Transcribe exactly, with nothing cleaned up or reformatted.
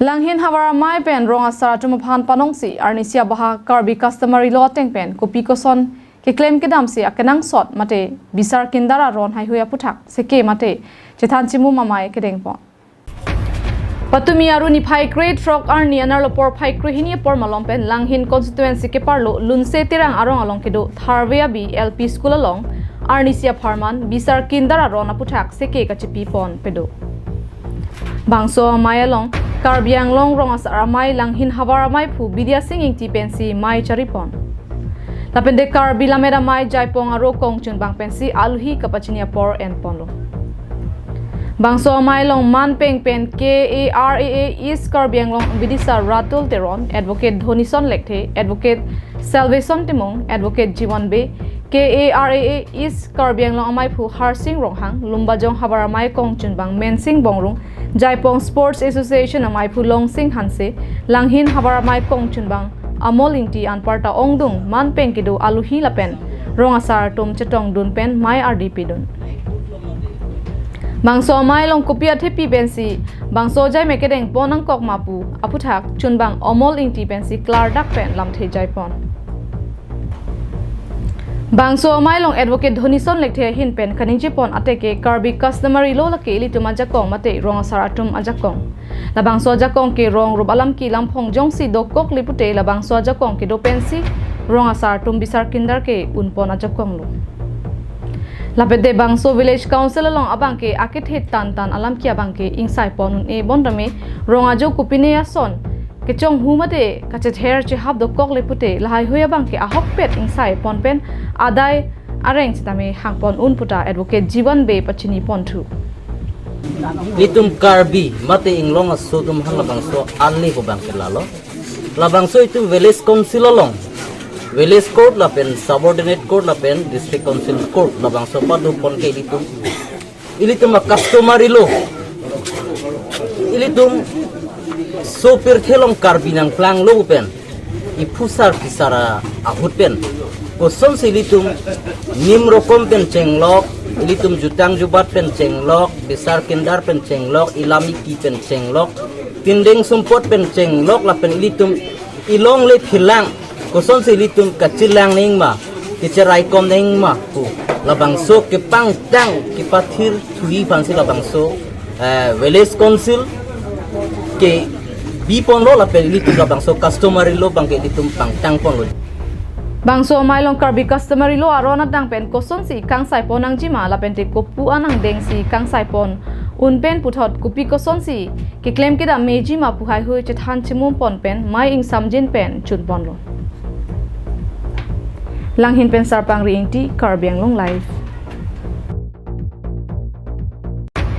Langhin havar amei pen rong asar atum aphan panongsi arnisi abaha Karbi customary law ateng pen kopi koson keklem kedamsi akenangsot mate bisar kindar aron haihui aphuthak seke mate chethan chimum amei kedengpon. Patumi Aru niphai kre-throk arni anerlo porphai krehini apor malom pen Langhin constituency keparlo Lunse Terang arong along kedo Tharve Abi L P School along arnisi apharman bisar kindar aron aphuthak seke kachipipon pedo. Bangso amei along Karbi Anglong rong asar amei Langhin havar amei phu Bidya Sing Ingti pensi mei charipon. Lapente Karbi Lammet Amei Jaipong Aro kongchunbang pensi aluhi kapachini apor enponlo. Bangso amei along manpeng pen K A R A A East Karbi Anglong bidisar Ratul Teron, Advocate Dhonison Lekthe, Advocate Salvation Timung, Advocate Jiwan Bey, K A R A A East Karbi Anglong amei phu Harsing Ronghang, Lumbajong havar amei kongchunbang Mensing Bongrung, Jaipong Sports Association amei phu Longsing Hanse, Langhin havar amei kongchunbang Amol Ingti anparta ongdung manpeng kedo aluhi lapen rong asar atum chetongdun pen mei ardi pidun. Bangso amei along kopi athepi pensi bangso jaime kedengpon nangkok ma pu aphuthak chunbang Amol Ingti pensi klardak pen lamthe jaipon. Bangso amei along Advocate Dhonison Lekthe ahin pen kaningjepon ateke Karbi customary law lake ilitum ajakong mate rong asar atum ajakong. Labangso ajakong ke rong rup alam kelam phong jongsi dokok le pute labangso ajakong kedo pensi rong asar atum bisar kindar ke-unpon ajakong lo. Lapente bangso Village Council along abangke akethe tan tan alam ke abangke ingsaipon un-e bondame rong ajo kopine ason kechonghu mate kachether chehap dokok le pute lahaihui abangke ahokpet ingsaipon pen adai areng sitame hangpon un puta Advocate Jiwan Bey pachiniponthu. Ilitum Karbi mate inglong aso atum aphan labangso ale ko abangke lalo. Labangso itum Village Council along, Village Court lapen Subordinate Court lapen District Council Court labangso padopon ke ilitum, ilitum a-customary law, ilitum sopir thelong Karbi nangplanglo pen iphusar phisar ahut pen kosonsi ilitum nim rokom pen chenglok, ilitum jutang jubat pen chenglok, bisar kindar pen chenglok, ilam iki pen chenglok, pindeng sumpot pen chenglok lapen ilitum ilongle philang kosonsi ilitum kachelang nangma, kecheraikom nangma pu labangso kepangtang kepathir thui aphansi labangso eh, Village Council kebiponlo lapen ilitum labangso customary law abangke ilitum pangtangponlo. Bangso amei along Karbi customary law aron adang pen kosonsi kangsaipon nangjima lapente kopu anang dengsi kangsaipon un pen puthot kopi kosonsi keklem kedam mejima pu haihui chethan chimumpon pen mei ingsamjin pen chunponlo. Langhin pen Sarpangri Ingti, Karbi Anglong Live.